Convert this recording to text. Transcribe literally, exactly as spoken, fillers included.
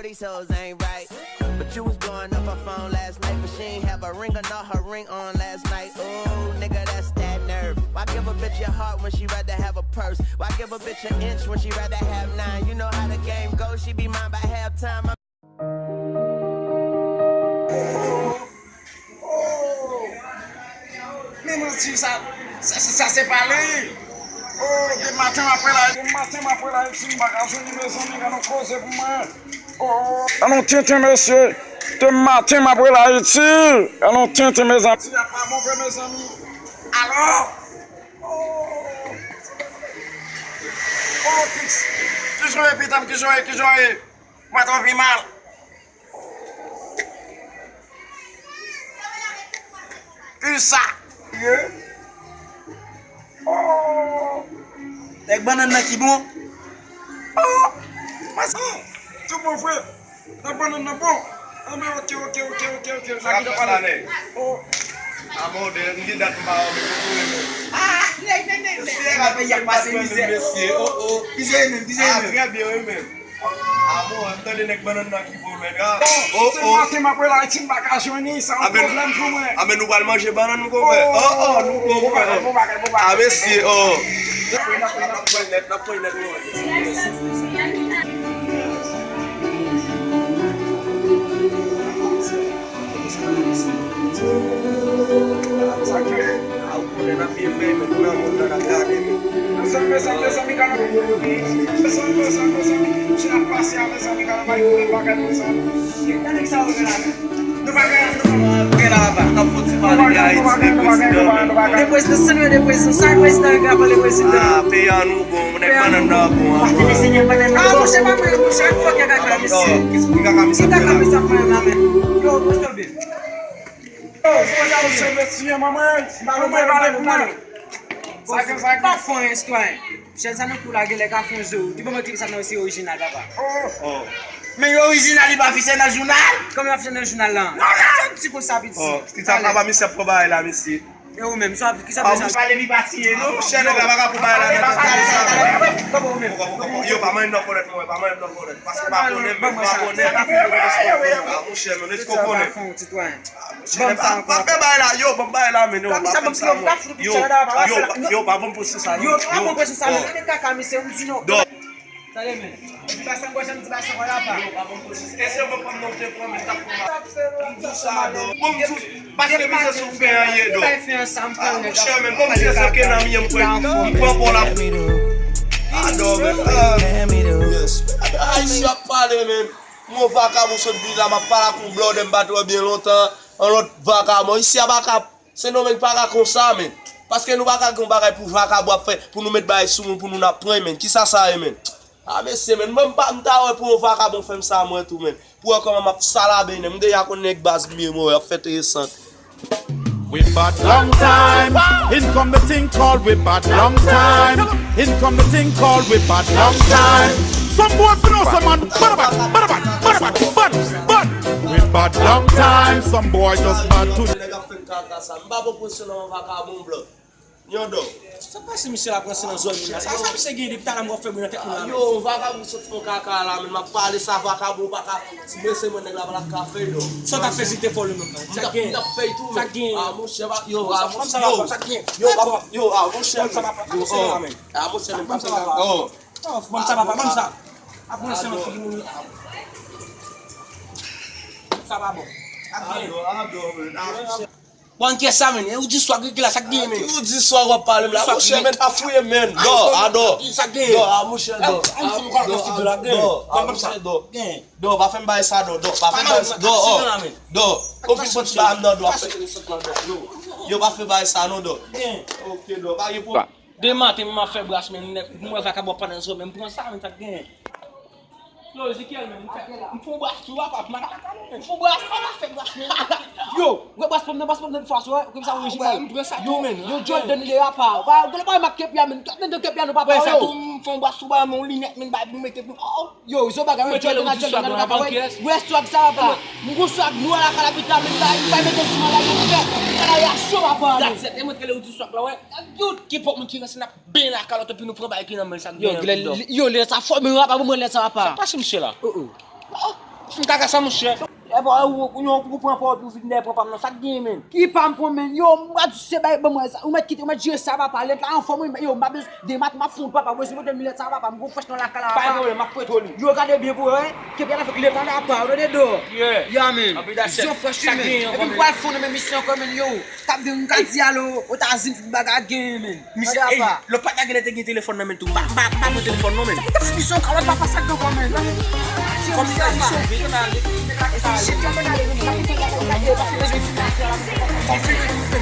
These hoes ain't right. But you was blowing up her phone last night, but she ain't have a ring or not her ring on last night. Ooh, nigga, that's that nerve. Why give a bitch your heart when she rather have a purse? Why give a bitch an inch when she rather have nine? You know how the game goes, she be mine by halftime. Oh, men manti sa, sa, sa, sa se pa li. Oh, de maten m ap rele Ayiti, de maten m ap rele Ayiti, m pa ka jwenn li, mezanmi, gade yon koze pou mwen. Oh, gade yon tenten, mesye. De maten m ap rele Ayiti, gade yon tenten, mezanmi. Ti a pa bon vre, mezanmi. Alò? Oh, oh, ki, ki jan w ye, pitit, ki jan w ye, ki jan w ye? Mwen twò pi mal. Usa. Oh. Nèg bannann nan ki bon. Oh. Mas-, tou bon vre. Nèg bannann nan bon. Anben, ok, ok, ok, ok, ok. Sa ki nan pale. Oh. Amò, de, m gen dat m pa wè w, men. Ah, nèg, nèg, nèg, nèg. Mesye, la peyi ap pase mizè. Mesye, oh, oh. Ki jan w ye menm, ki jan w ye menm? Ah, trè byen, wi, men. Ah bon, m tande nèg bannann nan ki bon, men. Ah, oh, oh. Se maten m ap rele Ayiti, m pa ka jwenn li, sa yon pwoblèm pou mwen. Ah, men nou pral manje bannann, mon konpè. Oh, oh, nou bon, bon bagay, bon bagay, bon bagay. Ah, mesye, oh. N ap pran nèt, n ap pran nèt, non. Sa k ye? A, ou konnen n ap byen fè, men, nou nan mond lan, n ap gade, men. Mezanmi, mezanmi, mezanmi, gade. Mezanmi, mezanmi, mezanmi. Ti ap pase a, mezanmi, gade, bay kouri bagay, mezanmi. Gade sa ou gen la, men. Nou pa gen, nou pa gen la, papa. N ap fon ti pale de Ayiti, de prezidan, men. De prezidan, sa nou ye, de prezidan. Sa prezidan yo gen apre le prezidan? Ah, peyi an nou bon, nèg bannann nan bon, an bon. Ah, monchè, pa mwen, monchè, fòk yo kaka, mesye. Ki kaka misye ap fè la, men? Yo, monchè, byen. Yo, se konsa, mesye, mesye, manman, manman, manman. Sa gen, sa gen. Pa fon, sitwayen. Chèn sa nan kou la, genlè ka fon zo. Di ban mwen ki sa nan se orijinal, papa. Oh. Men orijinal, li pa afiche nan jounal? Kòman afiche nan jounal lan? Non, non. Sa ti konsa, piti. Oh, ki sa, papa, misye ap pran bagay la, mesye. E ou menm, sa, ki sa bezwen? Pale pi pa tiye, non. Monchè, nèg la pa ka pou bagay la nan tèt li sa. Kòman ou menm? Yo, pa manyen m nan kòlèt, mwen, pa manyen m nan kòlèt. Paske pa konnen, men pa konnen. Ah, monchè, men èske w konnen? Ban m sa ankò. Pa fè bagay la, yo, ban m bagay la, men, yo, pa fè sa, non. Yo, yo, pa ban m presyon sa, non. Yo, pa ban m presyon sa, non. Gade kaka, mesye, m di non. Tande, men. Ti basan gòj, ti basan wè la pa. Yo, pa ban m presyon. E se mwen pran non te pran, men tap pran. M di sa, non. Bon, m di, paske misye sou fè an ye, do. Ah, monchè, men, bon, m di se ke nan miye m pran, m pran bò la. Ah, non, men, ah, yes. Ayisyen ap pale, men. Yon vakabon sot vin la, m ap pale ak yon blòdè m pa t wè byen lontan, yon lòt vakabon. Isi a pa ka, Sendomeng pa ka konsa, men. Paske nou pa ka gen yon bagay pou vakabon ap fè, pou nou met bagay sou moun, pou nou n ap pran, men. Kisa sa ye, men? A, mesye, men, mwen, m pa, m ta wè pou yon vakabon fè m sa, mwen tou, men. Pou wè kòman m ap salabe, men. M deja konn nèg baz m ye, mwen, ap fè tresant. We bad long time. In come the thing called we bad long time. In come the thing called we bad long time. Some boy fi know some man. Bad, bad, bad, bad, bad, bad, bad. We bad long time. Some boy just bad to. Nèg ap fè m kaka sa. M pa pran presyon nan yon vakabon blan. Yon dò. Sa pase misye la pran se nan zòn moun la. Sa, sa misye gen depi talè m wè fè bri nan tèt moun la. Yo, vakabon sot fè kaka la, men m ap pale sa vakabon pa ka. Si mwen se mwen nèg la pa t ap ka fè yo. Sa w t ap fè si te fò li menm nan? Sa gen. M t ap fè tou, men. Sa gen. Ah, monchè, pa, yo, ah, monchè, yo. Sa gen. Yo, pa, yo, ah, monchè, sa pa pase la, men. Ah, monchè, men pa fè la. Oh. Ban m sa, papa, ban m sa. Ap pran se nan figi moun. Sa pa bon. Ap gen. Adò, adò, men. Ah, monchè. Bon, kiyès sa, men? E ou di swa ki la, sa k gen, men? Ou di swa w ap pale m la. Monchè, men, pa fouye, men. Dò, a dò. Sa k gen? Dò, a monchè, dò. Dò, a monchè, dò. Dò, pa fè m bay sa, dò. Dò, pa fè m bay sa, dò. Dò, oh. Dò, ou fin pran ti bagay m nan dò, ap fè. Yo, pa fè bay sa, non, dò. Ok, dò, pa gen pwoblèm. Demen maten, m ap fè bras, men, m wè vakabon pandan zò, men m pran sa, men sa k gen. Yo, Ezekiel, men, m fè, m fè yon bras tou, apa, m pa ka, m fè yon bras, m pa ka fè bras, men. Yo, wè bras pòm nan, bras pòm nan, fwa, wè, kòm sa, orijinal. Yo, men, yo, Jordan, li apa. Wè, gade, wè, m ak kepi a, men, men, de kepi a, nou pa pa, yo. Sa tou, m fè yon bras tou, ba, men, yon linèt, men, bay, pou mete, pou, oh, oh. Yo, zo bagay, wè, Jordan, Jordan, nan kaka, wè, wè, swag sa, apa. M gon swag, nou, a la kalabita, men, bay, bay, mete sou mwen, la, yo, fè, ala, ya, cho, apa, men. That's it, e mwen, kele ou di swag la, wè. Yo, ki pòt moun ki ranse, n ap ben la kalòt, epi nou pran bagay ki nan men sa k gen anpil dò. Yo, lè sa fò, men apa pou mwen lè sa apa. Sa k pase misye la? Oh, oh. Oh, M kaka sa, monchè. Epa, ou, ou, ou, ou pran pa w, ou vin dèyè pran pa m nan. Sa k genyen, menn? Ki pa m pran, menn? Yo, m pa di se bay, ban mwen sa. Ou mèt kite, ou mèt jere sa, papa. Lèt la anfòm, wi, men yo, m pa bezwen demat, m ap fon, papa. Bezwen pote m lèt sa, papa. M gon frèch nan lakay la, papa. Pa gen pwoblèm, m ap prete w li. Yo, gade byen pou wè, wi. Kenbe avèk lèt la, papa. Ou tande, dò? Yeah. Ya, menn. Anpil respè. Zon frèch, menn. Epi m pral fon nan menm misyon ankò, menn, yo. T ap gen, m ka di alo, Otazini, tout bagay genyen, menn. Misye, ey, lòt patnè genlè te gen telefòn nan men tou. M pa, m pa, m pa pran telefòn non men. Misyon ka wè papa sa k gen kò men. Kòm sa misyon vle, ann ale. Shit, yo, ann ale, men, pa kontan gade, gade, pa bezwen fin la.